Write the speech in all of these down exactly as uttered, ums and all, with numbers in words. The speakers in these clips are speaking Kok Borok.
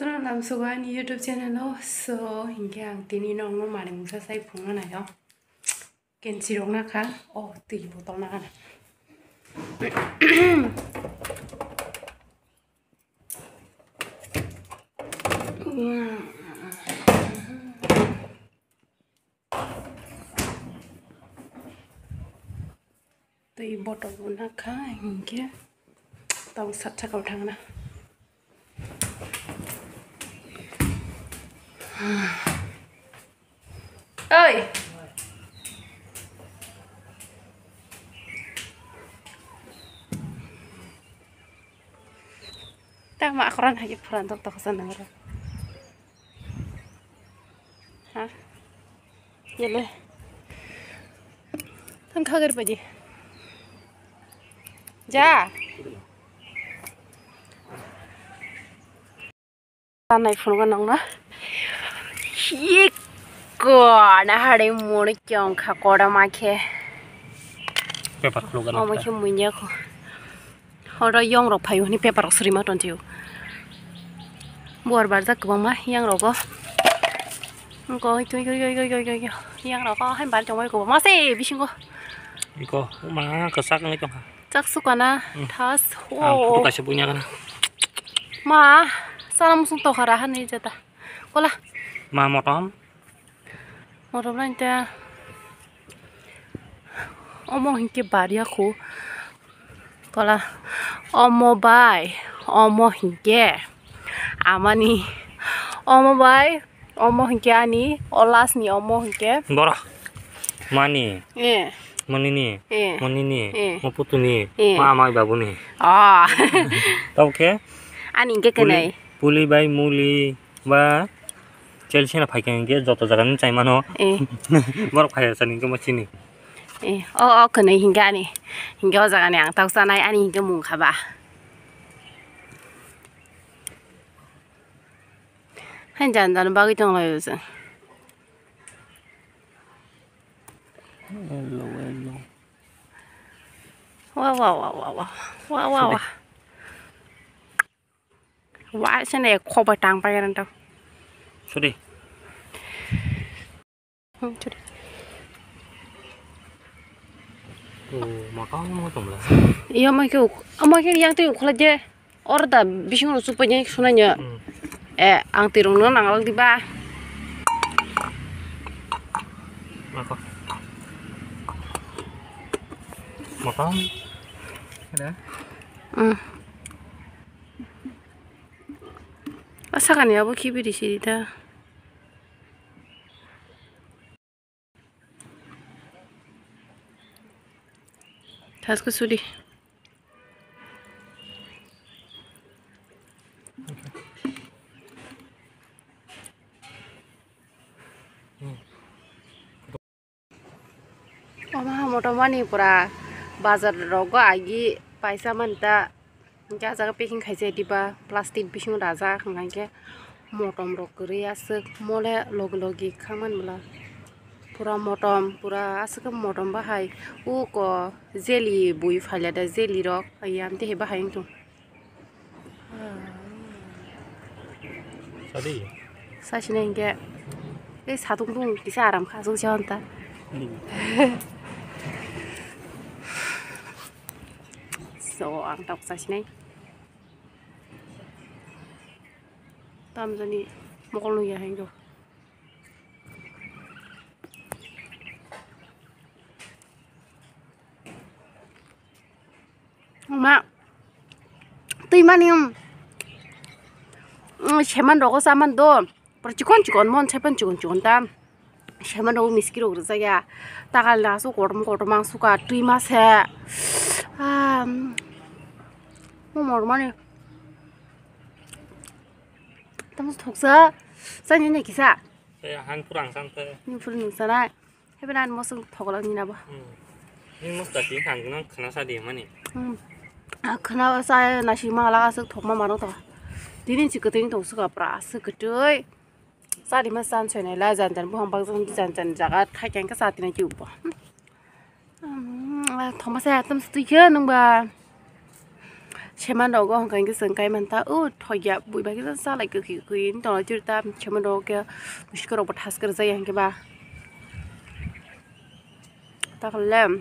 Tono lamsogo ani YouTube channel o, so hinkhe ang tini nokno manwi mungsa sai phunukna naio. Kenchi rok nakha, oh, twi botol nakha na. Tei bottle bo nakha, hinkhe tabuk sat saka o thangna. Oi! Tama akoran hai phuran tok tok sa nangra. Ha? Yele. Tang khagar paji. Ja. Tanai phunukgo nokno. Hiko na hari muni kyong kha koda ma khe. Paper khulukgo. Omo khe muiya kho. Oro yong rok phaio hwnwi paper rok srwima tongtio. Buar barjak kwbangma yang rogo. Oi, oi, oi, yang rogo hai bar tongmani kwbangma se bisingo. Iko ma kwchak wngwi tongkha. Chak sukana. Hmm. Thas. Ang photo kaisa buina kana. Ma sana musung tokha raha ni jeta. Kola. Ma motom. Motom lain ta. Omo hinkhe bariya khu. Kola. Omo bai. Omo hinkhe. Amani. Omo bai. Omo hinkhe ani. O last ni omo hinkhe. Bora. Mani. Eh. Monini. Eh. Monini. Eh. Moputuni. Eh. Ma amai babuni. Ah. Tau khe. Ani hinkhe kenai. Puli bai muli. Ba chelsena phaikha hinkhe joto jaga ni chaimano. Eh. Borok phaiya sani hinkhe mo chini. Eh, o, o kwnwi hinkhe ani. Hinkhe o jaga ni ang tok chanai ani hinkhe mung kha ba. Hai jan jan bagwi tong lai o chwng. Hello, hello. Wa, wa, wa, wa, wa. Wa, wa, wa. Wa, sene khobai tang pai ran tang. Sudi. Hmm, sudi. Oh, makang mo tong la. Iya, mai ke uk-, mai ke yang te ukhla je. Or da bising ro supai je sunanya. Hmm. Eh, ang tirung no nang lang di ba. Mako. Makang. Ada. Hmm. Asakani abo khibi risi da. Thasko sudi. Omo motomani pura bazar rogo agi paisa manta, hinkhe ah jaga packing khaijak diba plastic bisingo dajak, hinkhe motom rok kwrwi aswk mole logi logi kha man bwla pura motom, pura aswk khe motom bahai uko jelly bui phailada jelly rok ayang tei bahai wngthung. Sadi. Sasina hinkhe. Ei satung tung kisa aram kha, aswk se honta. Hmm. So, ang tok sasinai. Tamjani mokol nungya hai do. Ma, twi mani, um, um, seman rogo saman do, pura chikon chikon mon sepan chikon chikon ta, seman rogo miski rok rijak ya, takal na su kotom kotom ang suka twi ma se, ah, um, mo mor mani, tamo thoksa, sani ne kisa. Eh, han pura ang san te. Ni pura nung sana. Hebe nan mosong thokla ni nabo. Hmm. Ni mosla si han nang khana sa di mani. Hmm. A khana sa na si ma la aswk thokma mano to. Dini si kwtwi tong suka pra aswk kwtwi. Sa di ma san soi nai la jan jan buhang bang jan jan jaga thai kang ka sa ti na ki upo. Hmm. Hmm, thokma sa atam stu khe nung ba. Seman rogo hwnkha hwnkhe chwng kai mantha, o thokya bui bai khe chalai kwkwi kwkwi wng tongla chwrwta seman rogo khe bwswk rok bo thaskar jaya hwnkhe ba. Takhle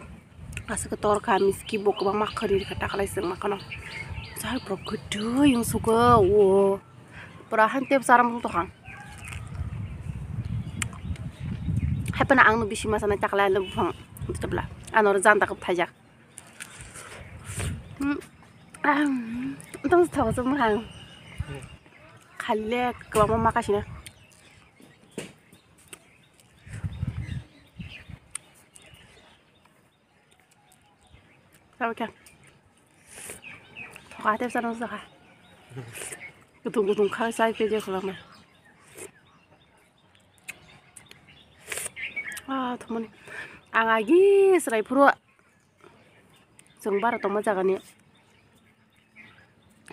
aswk tor kha miski bo kwbangma khari rikha takhle chwng ma khano. Chai borok kwtwi wng sugo o pura han tep charam tongkha. Haipano ang no bisi ma sanai takhle ano buphang tebla ano janda khe phaijak. Hmm. Tong thago chwng mwkhang. Khaile kwbangma ma kasina. Tamo khe. Thoka tep chano sakha. Kutung kutung kha chai pe je khulama. Ah, thomoni. Ang agi serai phuru. Chwng bara tongma jagani.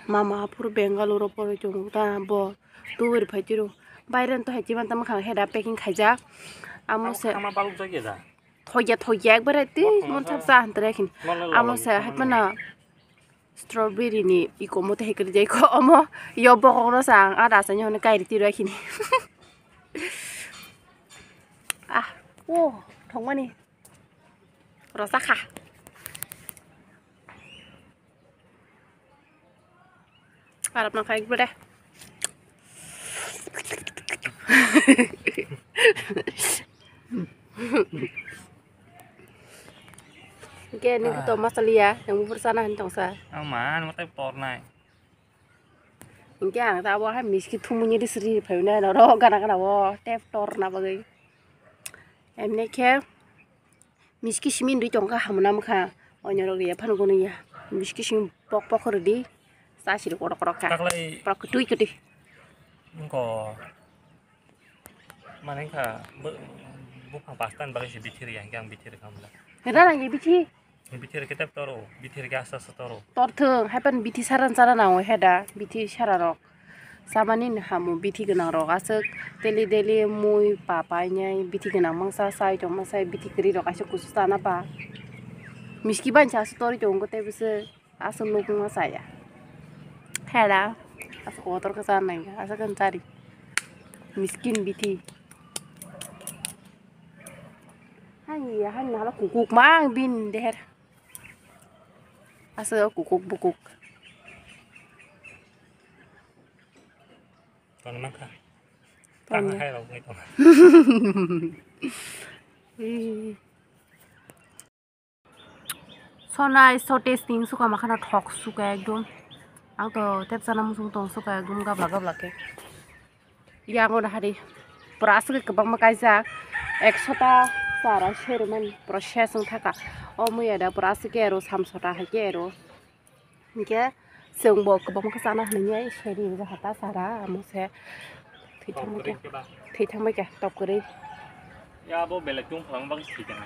Mama phuru Bengaluru poroi tongo ta bo tuburi phai tiro. Baire to hai chiman tamo khang heda packing khaijak. Amo se. Ama baluk jagya da. Thokya thokya ekbare twi mon thapsa hantre khin. Amo se hai pana strawberry ni iko mo te hekri jai ko omo yo bokong no sa ang ada sa nyohne kairi tiro khin. Ah, o thongmani. Rosakha. Arap nang khai bere. Ke ni to masaliya, yang bubur sana hin tongsa. Aman, matai pornai. Hingke ang ta abo hai miski thumuni ri sri phai na ro gana gana o tep tor na bagwi. Emne khe miski simi ri tongkha hamna mokha onyo rok ya phano gunu ya miski simi pok pok rwdi sa siri kotok kotok kha. Taklai prak twi kwtwi. Wngkha. Mane wngkha bo-, buphang pasta ni bagwi se bithi rwya, hinkhe ang bithi rwkha hamla. Rana ye bithi? Bithi rwkhe tep toro, bithi rwkhe asa asa toro. Torthwng, haipan bithi saran saran ang heda, bithi sara rok. Samani ni hamu bithi gwnang rok aswk daily daily mui pa painai bithi gwnang mangsa sai tong masa bithi kwrwi rok aswk kusu sana pa. Miski bansa aswk torwi tongo tei bwswk. Aswk nukma saya. Khela. Aswk kotor khe cha nai. Aswk khe chari. Miskin bithi. Hani, hani hala kukuk mang bin deher. Aswk kukuk bukuk. Tong nangkha. Tong. Tang hai rok ngai tong. Ih. Sonai sotes ting suka makhana thok suka ekdom. Ang to tep chana muchung tong suka ekdom gabla gabla khe. Yango na hari pura aswk kwbangma kaijak. Ekshota chara sermani process wng thaka. O muya da pura aswk khe ero samsota hai khe ero. Hinkhe chwng bo kwbangma khe chana hinwi seri rijak ha ta chara amo se. Thwithangbai khe, thwithangbai khe top kwrwi. Ya, abo belai tong phalangma bagwi thwikha.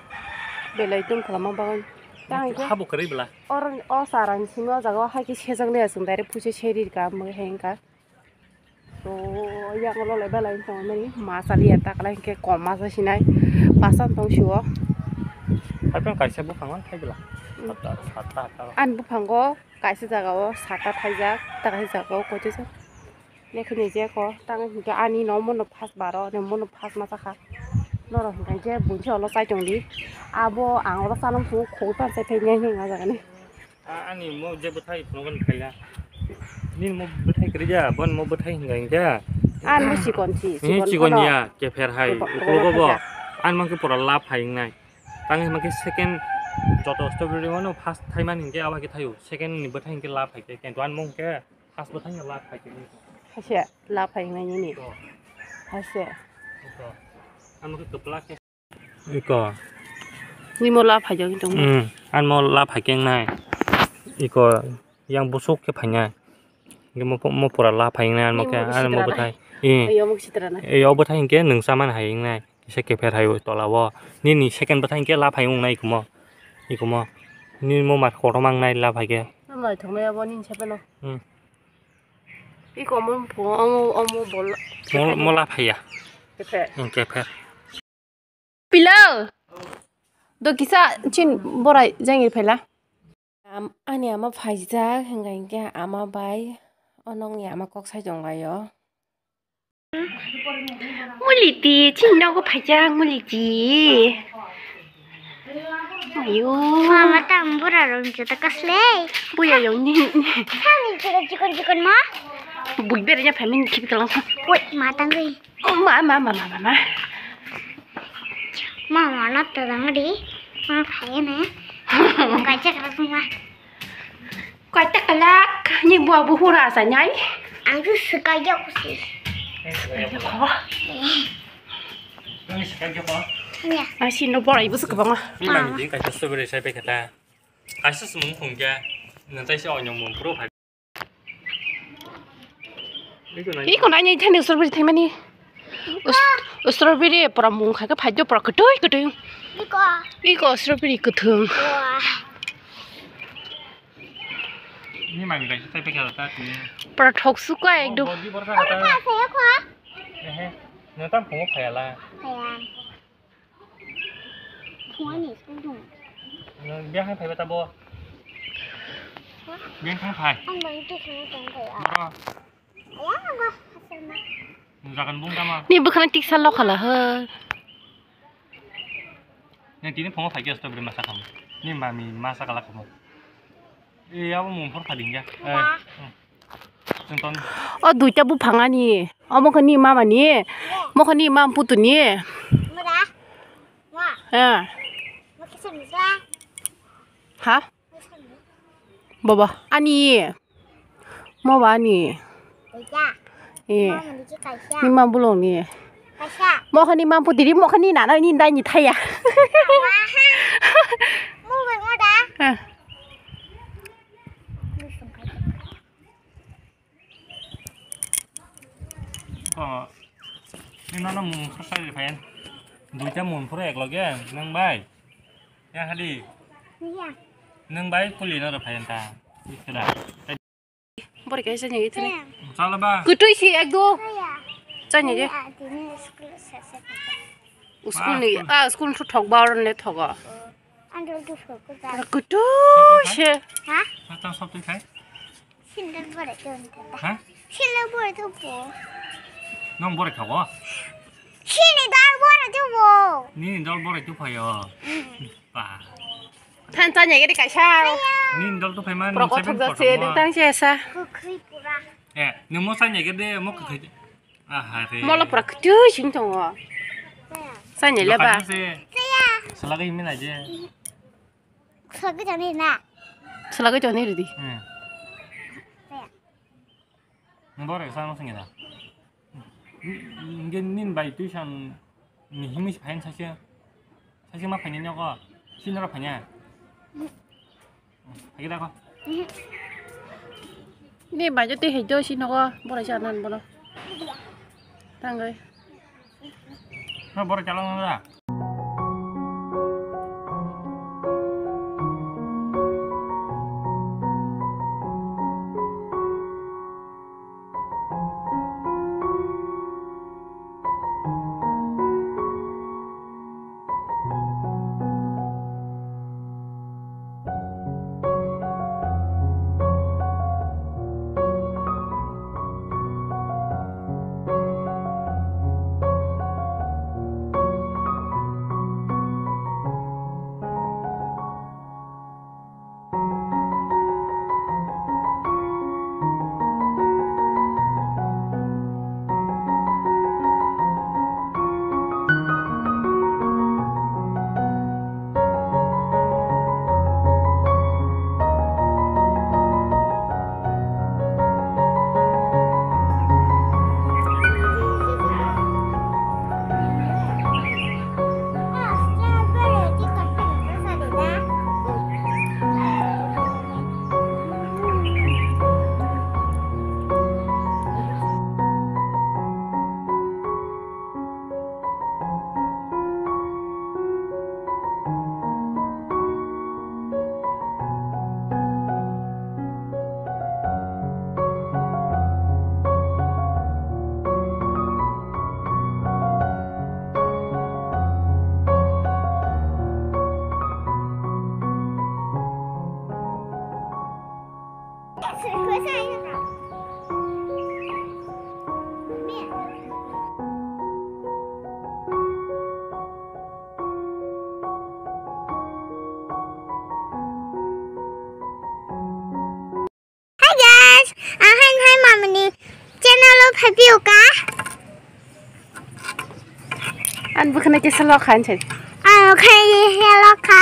Belai tong phalangma bagwi. Tang khe habo kwrwi bwla. Or o chara ni simi o jaga o hai khe sejak liya chwng direct phuisa seri rikha amo hai wngkha. To yang lolai belai tong mani ma chaliya ta kwlai khe kom ma cha sinai basa tong sio. Hai pang kaisa buphang thai bwla. Hmm. Satta, satta, atta. Ani buphango kaisa jaga o satta thaijak, ta kaisa jaga o kochisa. Lekhini je ko tang hinkhe ani no mono phas baro, ani mono phas ma chakha. Norok hinkhe je bunsi olo chai tongdi. Abo ang olo chanang phuru khogwi pan chai phai nai hinwi ma jagani. A, ani mo je bwthai phunukgani khaila. Nini mo bwthai kwrwi ya, boni mo bwthai hinga hinga. Ani mo chikon si, hmm, chikon chikon phano. Ya, kepher hai, uklogo bo. Ani mankhe pura lab hai wngnai. Tang hinkhe second joto strawberry wano first thaimani hinkhe abo hai khe thaio. Second ni bwthai hinkhe lab hai khe, kintu ani mo hinkhe Hasbo thangya lab phaikhe nini. Haise lab phaikhe nini. Oh. Haise. Iko. Ano khe kwplak khe. Iko. Nimo lab phaikhe tong. Hmm. Ano lab phaikhe nai. Iko yang busuk khe phainai. Mo mo pura lab phainai ano khe ano mo bwthai. Eh. Yo mo sitra na. Eh, yo bwthai hinkhe nwng chamani hai nai. Kisa kepher hai tola o. Nini second bwthai hinkhe lab phai wngnai ikomo. Ikomo. Nini mo mar kotorma wngnai lab phaikhe. Naithoknai abo nini saphano. Hmm. Iko omo pho, omo, omo bol. Mo, mo la phaiya. Kepher. Hmm, kepher. Pilo. Do kisa chin borai jangir phaila. Am-, ani ama phaijak, hingkha hinkhe ama bai o nokni ama kok sai tonglaio. Muliti, chini nogo phaijak muliti. Ayo. Mama, tam bura rong juta kasle. Buya yong ni. Sani juta jikon jikon ma. Bui bere nya phamin khibi kalang. Woi, ma tangwi. Ma, ma, ma, ma, ma, ma. Ma, ma, na ta dang di. Ma, phai ne. Kaisa kala ma. Kaisa kala, ni bua bu hura sa nyai. Ang tu sekai jak usi. Ko. Nang sekai jak ko. Ya. Asi no borai bu sekabang. Ni mani di kaisa strawberry sai pe kata. Kaisa sumung khungja. Nang tai se onyong mung pro phai. Iko nanya ithani strawberry thaimani. Us-, strawberry pura mung kha khe phai do pura kwtwi kwtwi. Iko. Iko strawberry kwthwng. Wah. Ni mami kaisa tai pekha ta tini. Pura thok su ko ekdom. Bo, bo, di borkha ta. Apa saya kho? Ehe. Nang tam phungo phayala. Phaya. Phungo ni school dong. Nang biya hai phaiba ta bo. Biya hai phai. Ang bang tu sana tong phaya. Bro. Ayang go hasilna. Nung jagan bung tama. Ni bwkhana tiksa lokhala he. Nang tini phungo phai khe strawberry masa khamu. Ni mami masa kala khamu. E, abo mung phor phading ya. Eh, hmm. Chwng ton. O duita buphang ani. Omo khe ni mama ni. Mo khe ni mam putu ni. Mura. Wa. Eh. Mo kisa misa. Ha? Baba, ani. Mo ba ani. Kaisa. Eh. Mo mandi ki kaisa. Ni ma bulong ni. Kaisa. Mo khe ni mam putu ni, mo khe ni nana ni dai ni thaya. Mo bai mo da. Eh. Ko, ni nono mung sasai ri phayan. Duita mung phuru ek loge, nang bai. Ya hadi. Ya. Nang bai kuli no ri phayan ta. Ikda. Bori kaisa ni ithani. Chala ba. Kutui si ek do. Ya. Chani ge. Ya, tini school sasa. School ni, ah, school thu thok ba ron le thogo. Ang dol dol ko ta. Kutu se. Ha? Tang sop twi khai. Sindal bore to ni ta. Ha? Sindal bore to po. Nong bore khago? Sini dal bore to po. Ni dal bore to phayo. Ba. Than cha nyege de kaisa. Ni dal to phaiman. Prok thok se de tang se sa. Kukhri pura. Eh, nimo sa nyege de mo kukhri. Aha re. Molo pura kutu sing tongo. Sa nyele ba. Selaga imi na je. Selaga jani na. Selaga jani ridi. Hmm. Nang bore sa no singida. Nge nin bai tuisan ni himi si phain sa se. Sa se ma phain ni ko. Sinora phain ya. Lagi dah kok. Ini baju teh hijau sih nogo, boleh jalan bono. Tanggai. Nah, boleh jalan lah. Ahai hai mamani channel o phai piyo ka. An bukhana kisa lokha ansai. Ano khai lokha.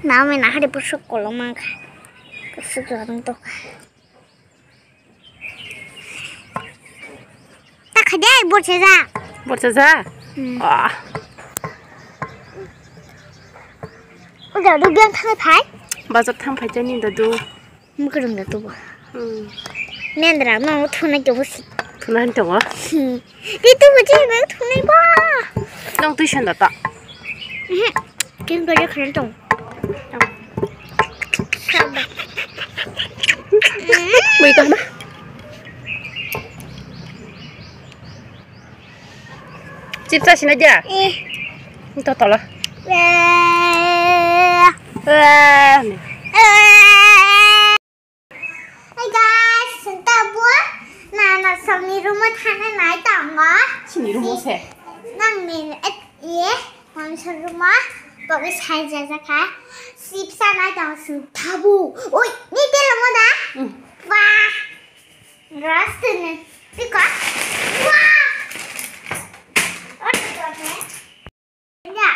Nami na hari busuk kolong mangkha. Busuk jalan to. Ta khai dai borse ja. Borse ja? Hmm. Ah. Udah udah biang thang phai. Bazar thang phai jani dadu. Mukarang da tubo. Hmm. Nendra no thuna ke busi. Thuna han tongo. Hmm. Di tubo je me thunai ba. Nong tuition da ta. Mhm. Kin ba je khan tong. Saba. Bui ka na. Chips asina dia? Eh. Ito tolo. Eh. Eh. Hey guys, senta bu nana sami rumo thana nai tongo. Sini rumo se. Nang min et ye, hon sa rumo, bogi sai ja ja kha. Chips nai tongo senta bu. Oi, ni telo mo da? Hmm. Wah. Rastene. Piko. Wah. Oi, kone. Ya.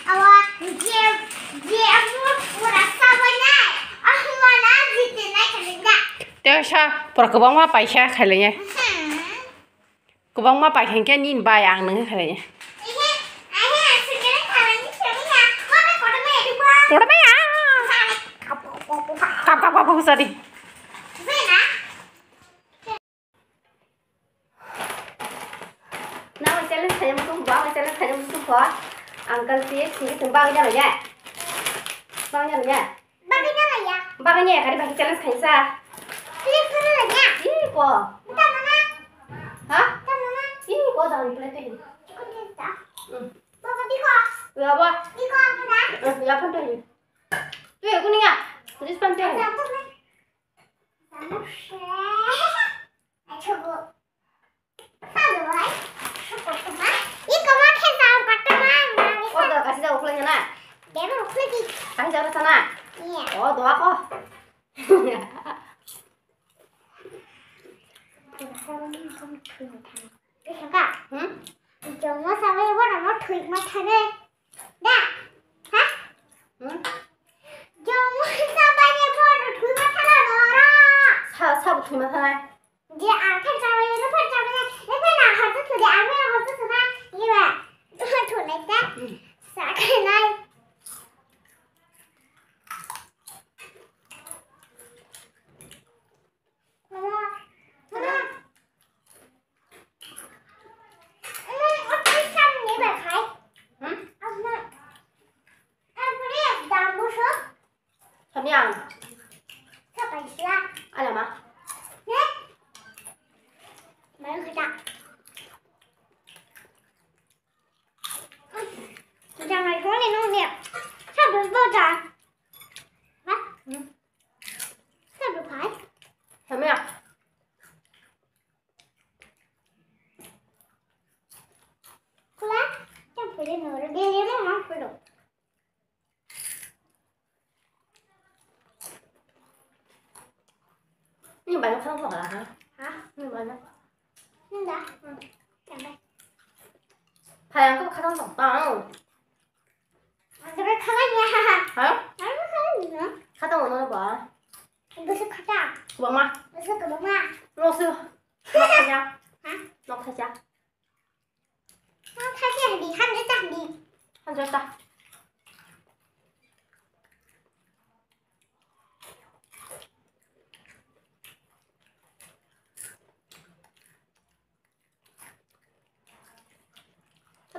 Awa, je, je, amu, pura sabai nai. Amu mana jite nai kali ya. Te sa, pura kwbangma paisa khailaiya. Hmm. Kwbangma paikha khe nini bai ang nungkha khailaiya. Ehe, ehe, asukere khalai ni khe ya. Mama koto me di ba. Koto me ya. Kap, kap, kap, kap, sorry. Zai na. Nang challenge khaiyang muchung kho, ang challenge khaiyang muchung kho. Uncle si sini thung bagwi jalo ya. Bagwi jalo ya. Bagwi jalo ya. Bagwi ya, kari bagwi challenge khaisa. Please, please, ya. Ih, ko. Buta mana? Ha? Buta mana? Ih, ko, jangan play teh. Ikut kita. Hmm. Baba, biko. Ya, ba. Biko, apa dah? Eh, ya, apa teh? Tuh, ya, kuning ya. Terus pan teh. Apa, apa? Order kasi jago khwlai na? Kasi jago sana? Iya. Oh, doa ko. Hmm? Jomo sabai bono mo thwi ma thane. Da. Ha? Hmm? Jomo sabai bono thwi ma thana nora. Sa, sa thwi ma thana. Je ang phan chabai, no phan chabai, no phan na harsa thudi, ang phan harsa thuna, iba, no phan thunai ta, sa khainai. Mama, mama. Hmm, otai sam ni ba khai. Hmm? Abna, abri dam buso. Samyang. Sa paisla. Alama. Ne? Mayo kita. Jangan kau ni nung ni. Sa bel bau ta. Ha? Hmm. Sa bel pai. Samyang. Kula. Sa bel ni nung. Dia dia ni nung. Ini banyak sama kok lah, ha? Hah? Ini banyak. Ini dah. Hmm. Sampai. Payang tuh kadang tong tong. Ada kadang ya. Hah? Ada kadang ya. Kadang mana ba? Besok kadang. Kubang mah. Besok kubang mah. Lo sih. Nok saja. Hah? Nok saja. Hanja ta.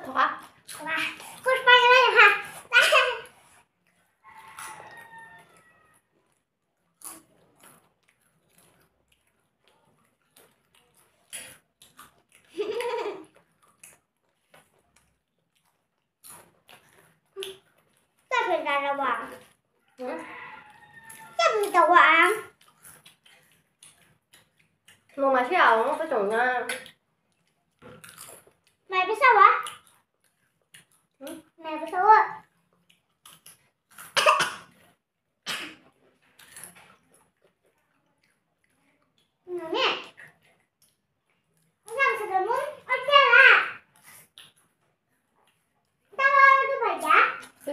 Thoka. Thoka. Puspanya ha. Tapir dalawa. Hmm? Tapir dalawa. Nung masih awang apa congnya? Mai bisa wa? Hmm? Mai bisa wa?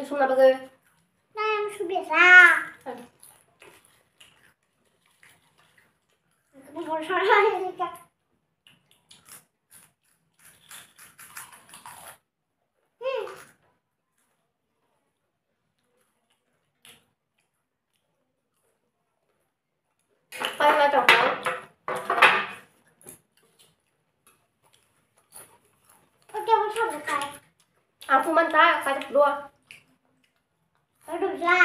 Sumna bagwi. Nang subisa. Pai ma tong kha. Oke, mo sa kai. Aku man ta, kai dua. Aduh, ya.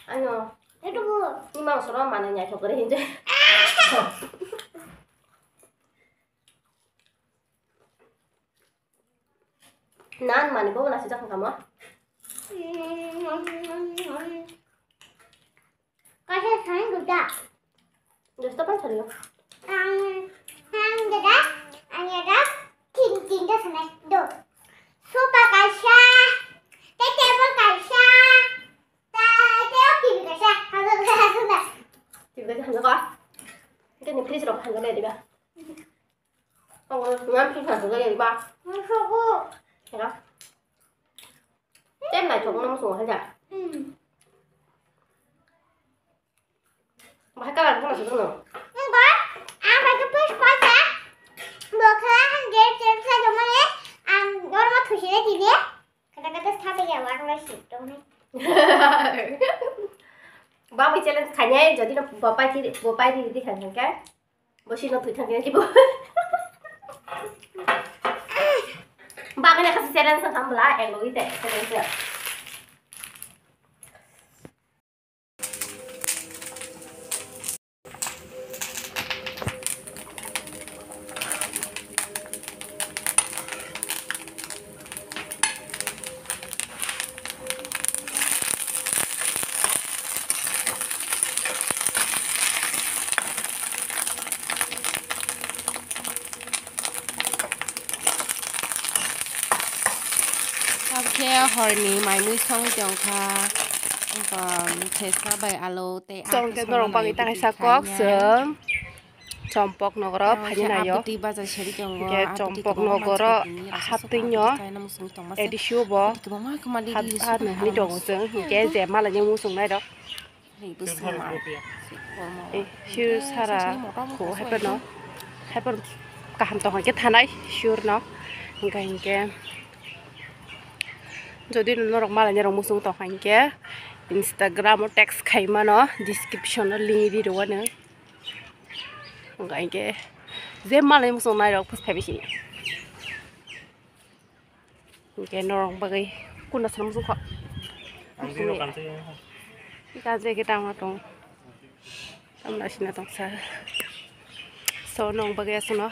Ano. Aduh, bu. Ni mau soro mana nyai chokre hinje. Nan mani bo nasi jak kamo. Kaisa sain guda. Dosta pan sari. Ang, ang dada, ang dada, tin, tin da sanai do. Sofa kaisa, tei table kaisa, tei, tei o T V kaisa. Hangka kaisa sunda. T V kaisa hangka ko. Hangka ni fridge rok hangka le diba. Ang ngan phi sa sa ya ba. Musuku. Ya. Tem nai thok no musuku haja. Hmm. Bahai kalar ko musuku no. Enggak. Apa ke pus kota? Bokha han gate gate sa jomane. Ang norma thusi le tini. Kata kata sa te ya wang le si to ne. Babu challenge khanya jodi no bopai ti bopai ti di khan khan. Bo sino twi thang khe bo. Bagwi na khasi challenge thang bla ek logwi te challenge. Abkhe horni mai mui songwi tongkha. Sesa bai alo tei. Tongkhe norok bagwi ta kaisa kok chwng. Chompok nogoro phaina naio. Hingke Chompok nogoro haptwino edisio bo hapnwi tongo chwng hingke je malaini muchung nairok. Sir sara kho haiphano haiphano kaham tong hingke thanai sir no hingka hingke jodi norok malaini rok muchung tong hingke Instagram o text khaimano description o link ri rw ano. Hingka hingke je malai muchung nairok phus phai bisi. Hingke norok bagwi kunda sana muchung kho. Ang bini kanti. Kanti ke tama tong. Tamna sina tong sa. So nong bagwi aswkno.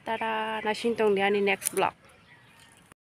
Tada nasing tong di ani next vlog.